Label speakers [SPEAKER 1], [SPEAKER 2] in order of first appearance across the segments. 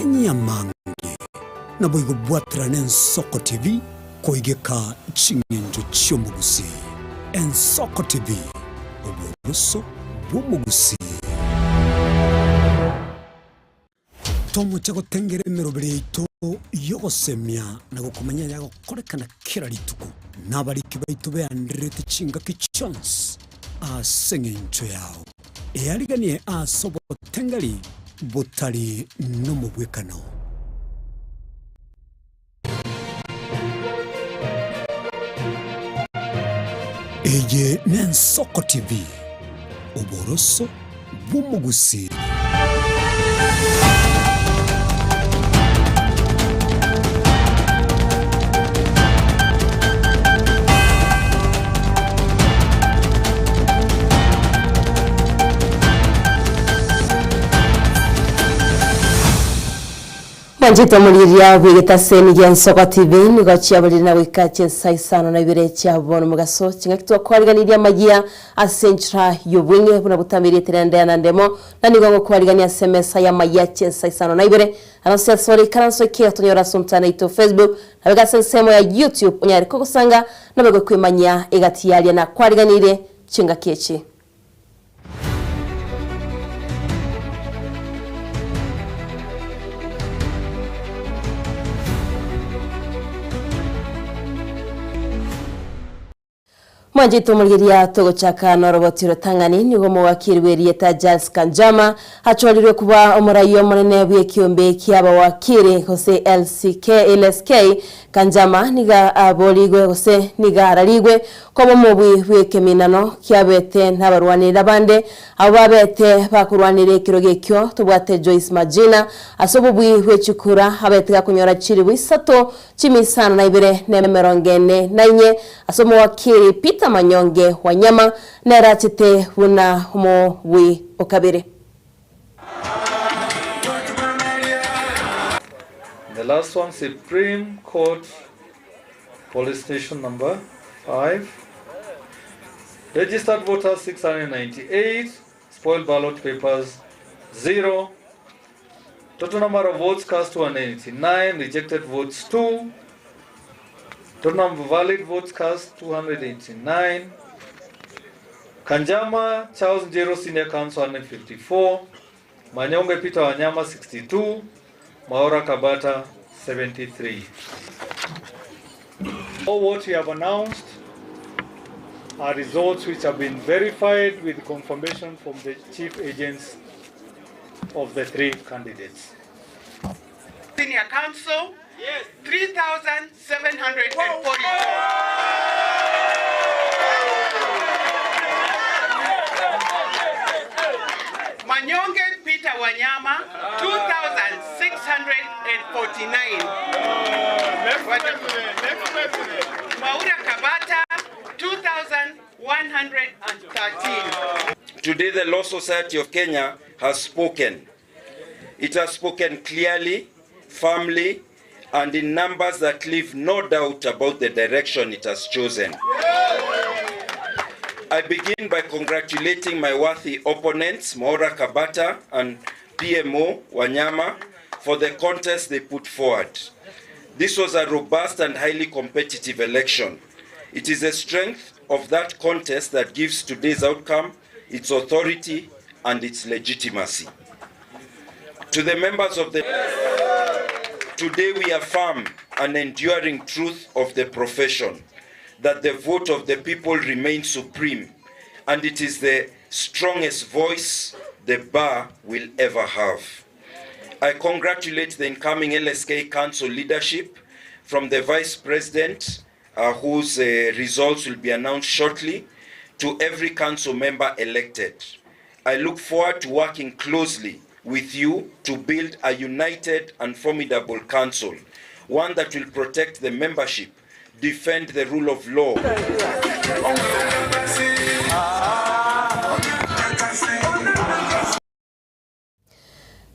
[SPEAKER 1] Manya amange, naboigo bwaterana Ensoko TV koigeka ching'encho chi'omogusii. Ensoko TV, oboroso bw'omogusii. Tomoche gotengera emeroberi yaito y'ogosemia na gokomanya ayagokorekana kera rituko, na abariki baito beandererete chingaki chionsi ase engencho yao. Eariganie ase obotengeri botari nomobwekano. Eye n'Ensoko TV, oboroso bw'omogusii.
[SPEAKER 2] Mwanchete omorigereria bw'egetaseni gia Ensoko TV nigo chiaborire na goika chinsa isano na ibere chia bono mogaso chingaki twakwariganirie amayia ase enchera y'obweng'e buna botambe rieta ria Ndea na Ndemo na nigo ngokwarigania ase emesa y'amayia chinsa isano na ibere Aronsi ase ore ikaranso eke otonyore ase omotandao oito Facebook nabega ase ensemo ya YouTube onyare kogosanga naboigo kwemanyia egati yaria nakwariganirie chingaki echi. Mwanchete omorigeria togochaka noroboti rotang'ani nigo omowakiri bw'erieta Giles Kanjama achorirwe kuba omorai omonene bw'ekiombe ki'abawakiri gose LCK, LSK. Kanjama nigo aborigwe gose nigo ararigwe koba omobui bw'ekeminano kiabete nabarwaneri abande abwo babete bakorwanera ekerogo ekio tobwate Joyce Magina ase obobui bwe chikura abete gakonyora chiribu isato Chimisano na ibere na emerongo ene na inye ase omowakiri Peter Manyonge Wanyama nere achete buna omobui o kabere.
[SPEAKER 3] The last one Supreme Court Police Station number 5 Registered voters 698 Spoiled ballot papers 0 Total number of votes cast 289, rejected votes 2. Total number of valid votes cast 289. Kanjama Charles Njero Senior Council 154, Manyonge Peter Wanyama 62, Mwaura Kabata 73. All what we have announced are results which have been verified with confirmation from the chief agents of the 3 candidates.
[SPEAKER 4] Senior Council, yes. 3,744. Manyonge Peter Wanyama, 2,649. Mwaura Kabata, 2,113.
[SPEAKER 5] Today the Law Society of Kenya has spoken. It has spoken clearly, firmly, and in numbers that leave no doubt about the direction it has chosen. I begin by congratulating my worthy opponents, Mwaura Kabata and PMO Wanyama, for the contest they put forward. This was a robust and highly competitive election. It is the strength of that contest that gives today's outcome its authority and its legitimacy. To the members of the... Today we affirm an enduring truth of the profession, that the vote of the people remains supreme, and it is the strongest voice the bar will ever have. I congratulate the incoming LSK Council leadership, from the Vice President, uh, whose uh, results will be announced shortly, to every council member elected. I look forward to working closely with you to build a united and formidable council, one that will protect the membership, defend the rule of law.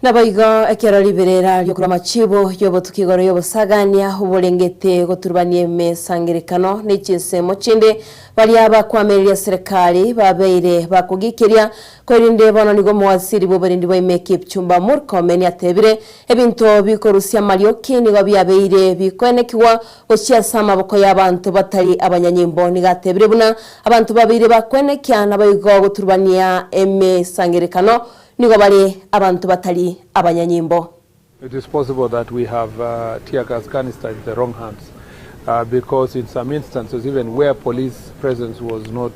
[SPEAKER 2] Naboigo ekero riberera ri'okorua amachibo y'obotuko igoro y'obosagania oborengete goturubania emesangererekano ne chinsemo chinde, baria bakwamereria serikali babeire bakogikeria, korende bono nigo omowaziri bw'oborendi bwa ime Kipchumba Murkomen atebire, Ebinto bikorusia amarioki nigo biabeire bikoenekigwa gochia ase amaboko y'abanto batari abanyanyimbo. Nigo atebire buna abanto babeire bakwenekia naboigo goturubania emesangererekano Nigo bare abanto batari abanyanyimbo.
[SPEAKER 6] It is possible that we have tear gas canister in the wrong hands because in some instances even where police presence was not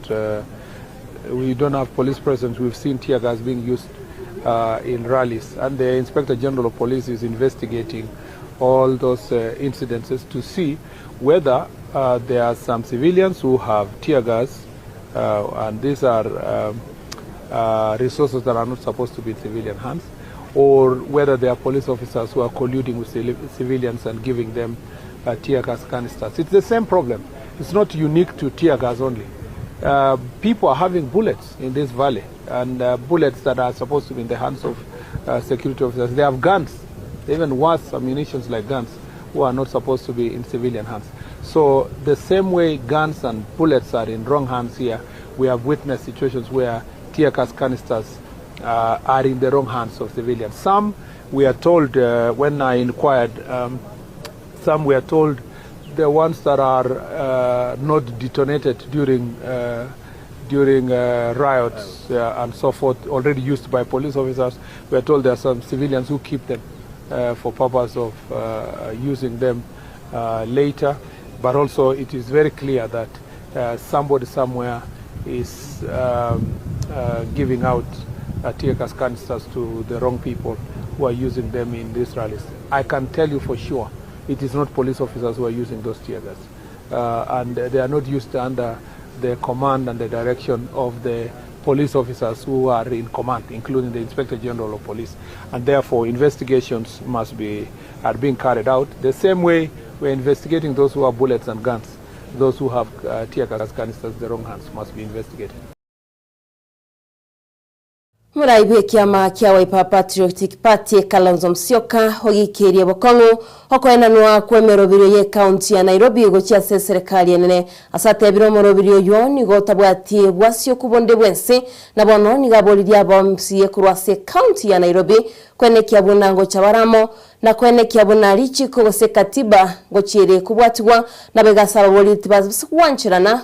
[SPEAKER 6] we don't have police presence we've seen tear gas being used in rallies and the Inspector General of Police is investigating all those incidences to see whether there are some civilians who have tear gas and these are resources that are not supposed to be in civilian hands or whether there are police officers who are colluding with civilians and giving them uh, tear gas canisters. It's the same problem. It's not unique to tear gas only. Uh, people are having bullets in this valley and uh, bullets that are supposed to be in the hands of uh, security officers. They have guns, even worse ammunitions like guns, who are not supposed to be in civilian hands. So the same way guns and bullets are in wrong hands here, we have witnessed situations where tear gas canisters uh, are in the wrong hands of civilians. Some we are told, uh, when I inquired, some we are told the ones that are not detonated during riots and so forth, already used by police officers, we are told there are some civilians who keep them for purpose of using them later. But also it is very clear that somebody somewhere is giving out tear gas canisters to the wrong people who are using them in these rallies. I can tell you for sure it is not police officers who are using those tear gas. And they are not used under the command and the direction of the police officers who are in command, including the Inspector General of Police. And therefore, investigations must be are being carried out. The same way we're investigating those who have bullets and guns, those who have tear gas canisters in the wrong hands must be investigated.
[SPEAKER 2] Morai bw'ekiama kia Wiper Patriotic Party Kalonzo Musyoka ogikeirie bokong'u okoenanwa kw'emeroberio y'ecounty ya Nairobi gochia ase eserekari enene. Ase atebire omoroberio oyio nigo otabwati bwasioku bonde bwensi na bono nigo aboririe abamca korwa ase ecounty ya Nairobi koenekia buna ngocha bare amo na koenekia buna richiko gose katiba ngochia ere kobwatigwa nabo ase ababori tibabisa gwancherana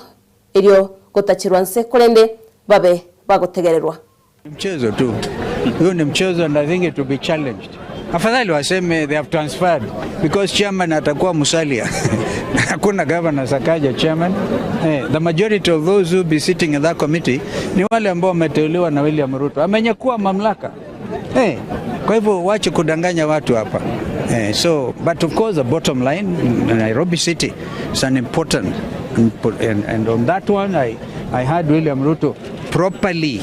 [SPEAKER 2] erio gotacherwa nse korende babe bagotegererwa.
[SPEAKER 7] Mchezo tu. Huyo ni mchezo and I think it will be challenged. Afadhali waseme they have transferred because chairman atakuwa Musalia. Hakuna governor Sakaja chairman. Eh, the majority of those who be sitting in that committee ni wale ambao wameteuliwa na William Ruto. Amenyakua mamlaka. Eh, kwa hivyo wache kudanganya watu hapa. Eh, so but of course the bottom line Nairobi City is an important and on that one I heard William Ruto properly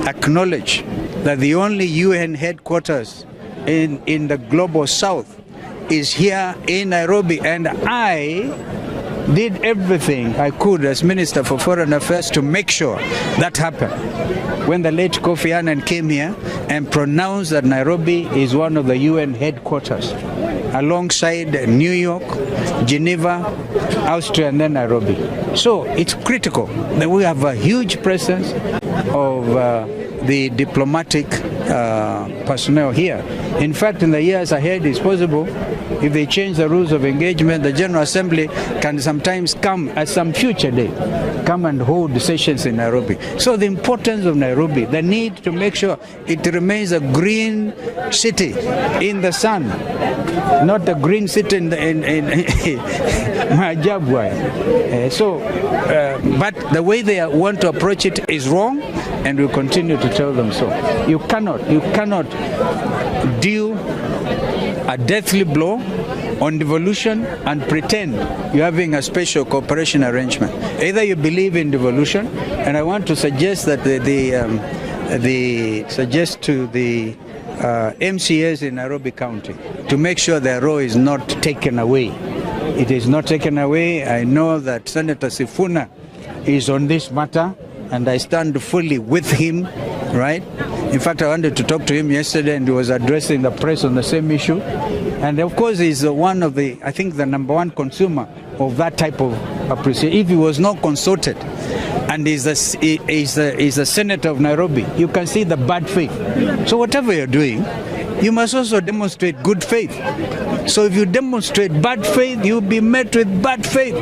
[SPEAKER 7] acknowledge that the only UN headquarters in the global south is here in Nairobi. And I did everything I could as Minister for Foreign Affairs to make sure that happened. When the late Kofi Annan came here and pronounced that Nairobi is one of the UN headquarters, alongside New York, Geneva, Austria, and then Nairobi. So it's critical that we have a huge presence of the diplomatic personnel here. In fact, in the years ahead, it's possible if they change the rules of engagement, the General Assembly can sometimes come at some future date, come and hold sessions in Nairobi. So the importance of Nairobi, the need to make sure it remains a green city in the sun, not a green city in maajabu haya. But the way they want to approach it is wrong, and we continue to tell them so. You cannot deal a deathly blow on devolution and pretend you're having a special cooperation arrangement. Either you believe in devolution, and I want to suggest that the suggest to the MCAs in Nairobi County to make sure their role is not taken away. It is not taken away. I know that Senator Sifuna is on this matter, and I stand fully with him, right? In fact, I wanted to talk to him yesterday and he was addressing the press on the same issue. And of course, he's one of the, I think, the number one consumer of that type of appreciation. If he was not consulted and he's a, he's a, he's a senator of Nairobi, you can see the bad faith. So whatever you're doing, you must also demonstrate good faith. So if you demonstrate bad faith, you'll be met with bad faith.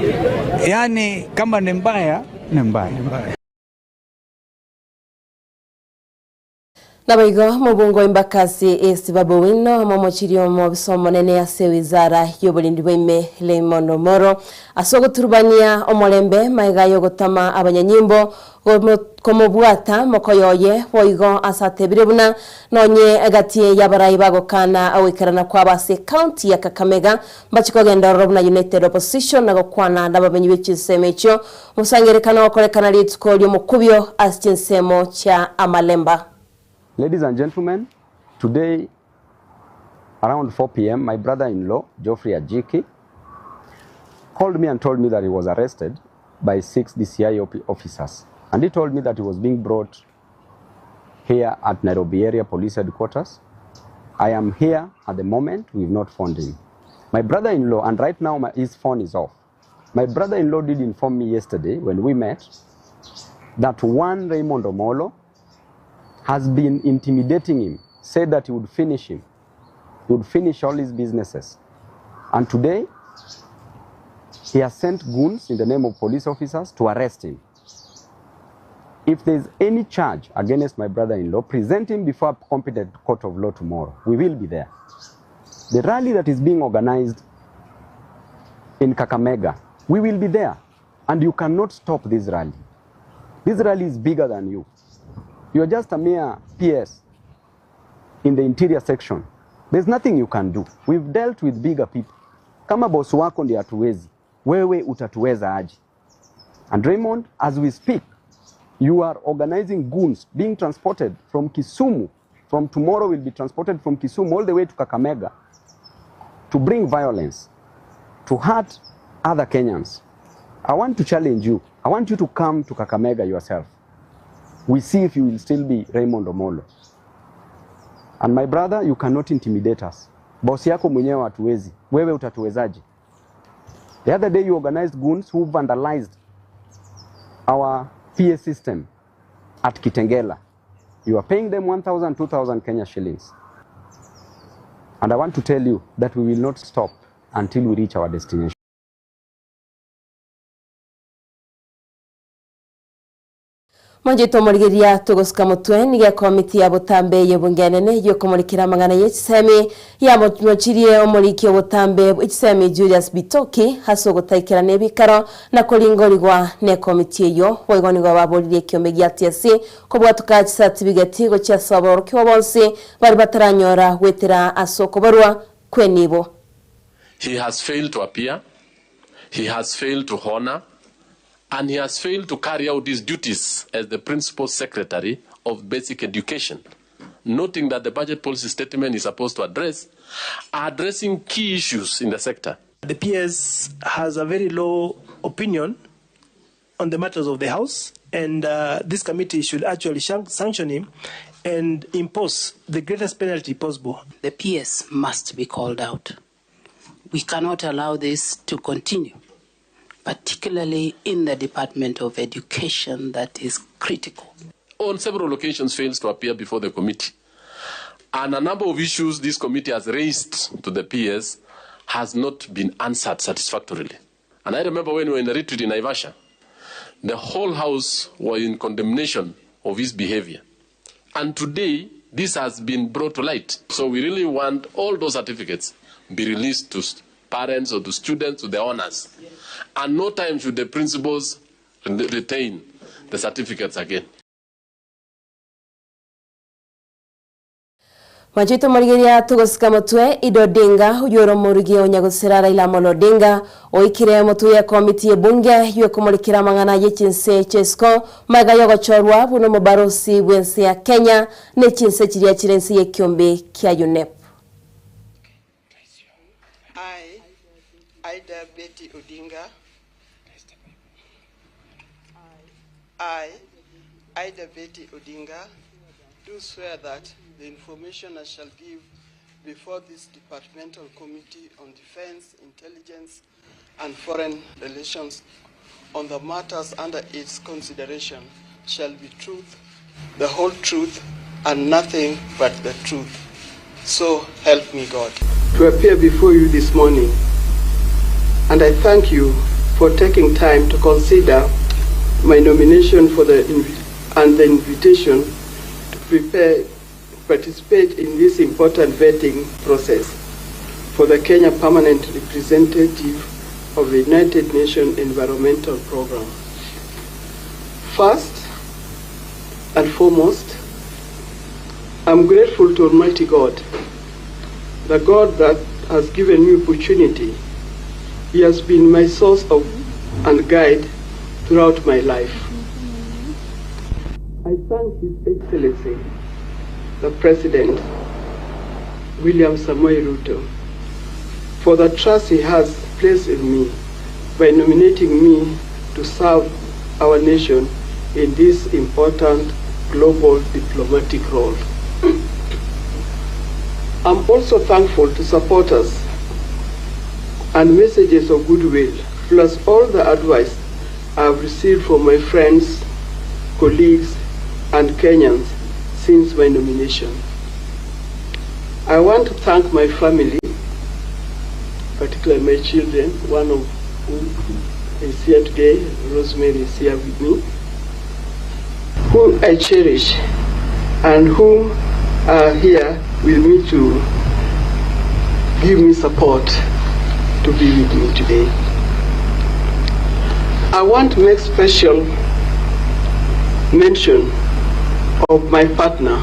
[SPEAKER 7] Yani kama ni mbaya, ni mbaya.
[SPEAKER 2] Naboigo mobungo Embakasi East Babu Owino amo omochiri omobisa omonene ase ewizara y'oborendi bwa ime Raymond Omoro ase ogoturubania omorembe magega y'ogotama abanyanyimbo komobwata mokoyo oye boigo ase atebire buna nonye egati y'abarai bagokana ogoikerana kwabo ase ecounty ya Kakamega mbachi kogenda ororo buna United Opposition na gokwana nabamenyi be chinsemo echio omosangerekano ogokorekana rituko ri'omokubio ase chinsemo chia Amalemba.
[SPEAKER 8] Ladies and gentlemen, today around 4 p.m., my brother-in-law, Geoffrey Ajiki, called me and told me that he was arrested by 6 DCI officers. And he told me that he was being brought here at Nairobi Area Police Headquarters. I am here at the moment. We've not found him. My brother-in-law, and right now his phone is off. My brother-in-law did inform me yesterday when we met that one Raymond Omollo has been intimidating him, said that he would finish him. He would finish all his businesses. And today, he has sent goons in the name of police officers to arrest him. If there's any charge against my brother-in-law, present him before a competent court of law tomorrow. We will be there. The rally that is being organized in Kakamega, we will be there. And you cannot stop this rally. This rally is bigger than you. You are just a mere PS in the interior section. There's nothing you can do. We've dealt with bigger people. Kama boss wako ndiye hatuwezi, wewe utatuweza aje? And Raymond, as we speak, you are organizing goons being transported from Kisumu. From tomorrow will be transported from Kisumu all the way to Kakamega to bring violence, to hurt other Kenyans. I want to challenge you. I want you to come to Kakamega yourself. We see if you will still be Raymond Omollo. And my brother, you cannot intimidate us. Boss yako mwenyewe hatuwezi. Wewe utatuwezaje? The other day you organized goons who vandalized our PA system at Kitengela. You are paying them 1,000, 2,000 Kenya shillings. And I want to tell you that we will not stop until we reach our destination.
[SPEAKER 2] Monchete omorigereria togosuka motwe nigo ekomiti ya botambe y'ebunge enene y'okomorikera amang'ana ye chisemi yamochirie omoriki obotambe bwe chisemi Julius Bitoki ase ogotaikerana ebikaro na koringorigwa na ekomiti eyio boigo nigo baboririe ekiombe gia TSC kobwatuka chisatibigeti gochia ase aborokigwa bonsi bari bataranyora goetera ase okoborwa kw'enibo.
[SPEAKER 9] He has failed to appear, he has failed to honor, and he has failed to carry out his duties as the principal secretary of basic education, noting that the budget policy statement is supposed to address addressing key issues in the sector.
[SPEAKER 10] The PS has a very low opinion on the matters of the House, and this committee should actually sanction him and impose the greatest penalty possible.
[SPEAKER 11] The PS must be called out. We cannot allow this to continue, particularly in the Department of Education that is critical.
[SPEAKER 9] On several occasions fails to appear before the committee. And a number of issues this committee has raised to the PS has not been answered satisfactorily. And I remember when we were in the retreat in Naivasha, the whole house was in condemnation of his behavior. And today, this has been brought to light. So we really want all those certificates be released to parents or to students, to the owners. And no time should the principals retain the certificates again.
[SPEAKER 2] Mwanchete omorigereria togosika motwe Ido Odinga oyio ore omorugi o Nyagosira Raila Amolo Odinga oikire motwe ya komiti y'ebunge y'okomorikera amang'ana ye chinse chia isiko magega y'ogochorwa buna omobarosi bw'ense ya Kenya na echinse chiria chire ense y'ekiombe kia UNEP.
[SPEAKER 4] I, Ida Betty Odinga. I, Ida Betty Odinga. do swear that the information I shall give before this Departmental Committee on Defense, Intelligence and Foreign Relations on the matters under its consideration shall be truth, the whole truth, and nothing but the truth. So help me God. To appear before you this morning, and I thank you for taking time to consider my nomination for the and the invitation to prepare participate in this important vetting process for the Kenya Permanent Representative of the United Nations Environmental Programme. First and foremost, I'm grateful to Almighty God, the God that has given me opportunity. He has been my source of and guide throughout my life. I thank His Excellency, the President, William Samoei Ruto, for the trust he has placed in me by nominating me to serve our nation in this important global diplomatic role. I'm also thankful to supporters and messages of goodwill, plus all the advice I've received from my friends, colleagues, and Kenyans since my nomination. I want to thank my family, particularly my children, one of whom is here today, Rosemary is here with me, whom I cherish and whom are here with me to give me support to be with me today. I want to make special mention of my partner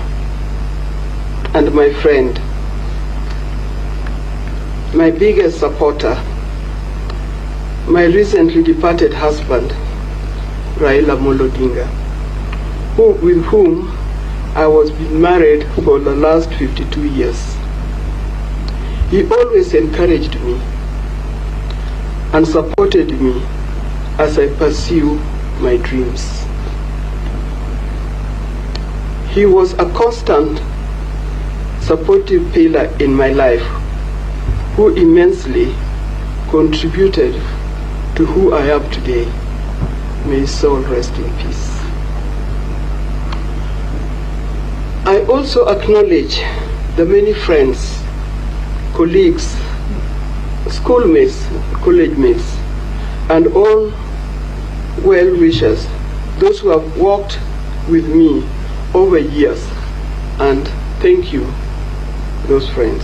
[SPEAKER 4] and my friend, my biggest supporter, my recently departed husband, Raila Amolo Odinga, with whom I was been married for the last 52 years. He always encouraged me and supported me as I pursue my dreams. He was a constant supportive pillar in my life who immensely contributed to who I am today. May his soul rest in peace. I also acknowledge the many friends, colleagues, schoolmates, college mates, and all well-wishers, those who have worked with me over years, and thank you, those friends.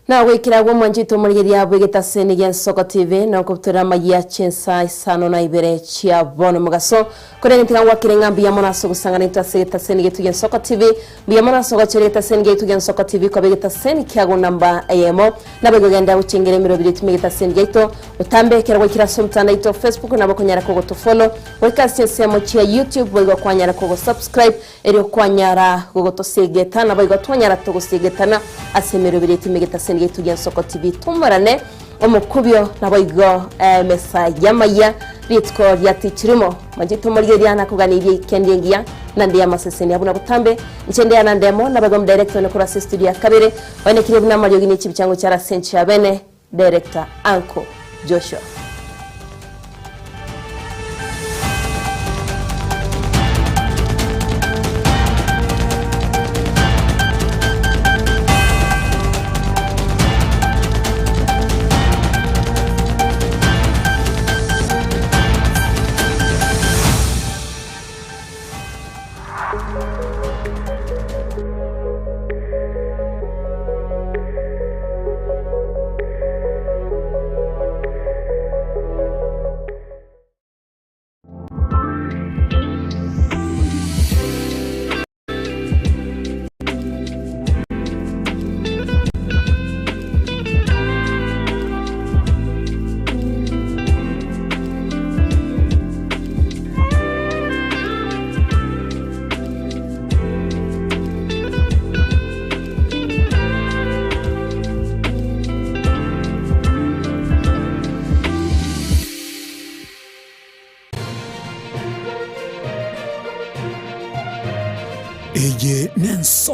[SPEAKER 2] Na goikera agwo mwanchete omorigereria bw'egetaseni gia Nsoko TV na okobutorera amayia chinsa isano na ibere chia bono mogaso. Korende tiga ngwakere ng'a mbuya mono ase ogosang'ana intwe ase egetaseni getu gia Nsoko TV, mbuya mono ase ogochora egetaseni giaito gia Nsoko TV koba egetaseni kiago namba eyemo. Nabo igogenda gochengera emeroberi etume egetaseni giaito otambe ekero gwaikire ase omotandao oito o Facebook nabo okonyara kogotofollow goika ase chinsemo chia YouTube boigo kwanyara kogosubscribe Erio kwanyara gogotosegeta, naboigo twanyara togosegetana ase emeroberi yaito emegetaseni gaito gi'ensoko TV. Tomorane omokubio, naboigo emesa y'amaya rituko ria tichirimo. Manche tomorigereria na koganiria ikendi engiya naende y'amaseseni abwo na botambe. Inche nde Anna Ndemo, naboigo omodirector one korwa ase estudio ya kabere, oenekirie buna amariogi ne chibichango chiare ase enchera ya bene, Director Uncle Joshua.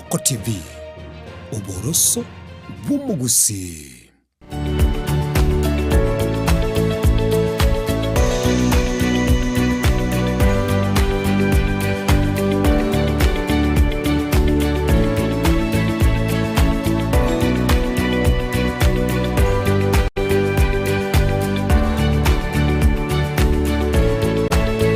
[SPEAKER 1] Ensoko TV, oboroso bw'omogusii.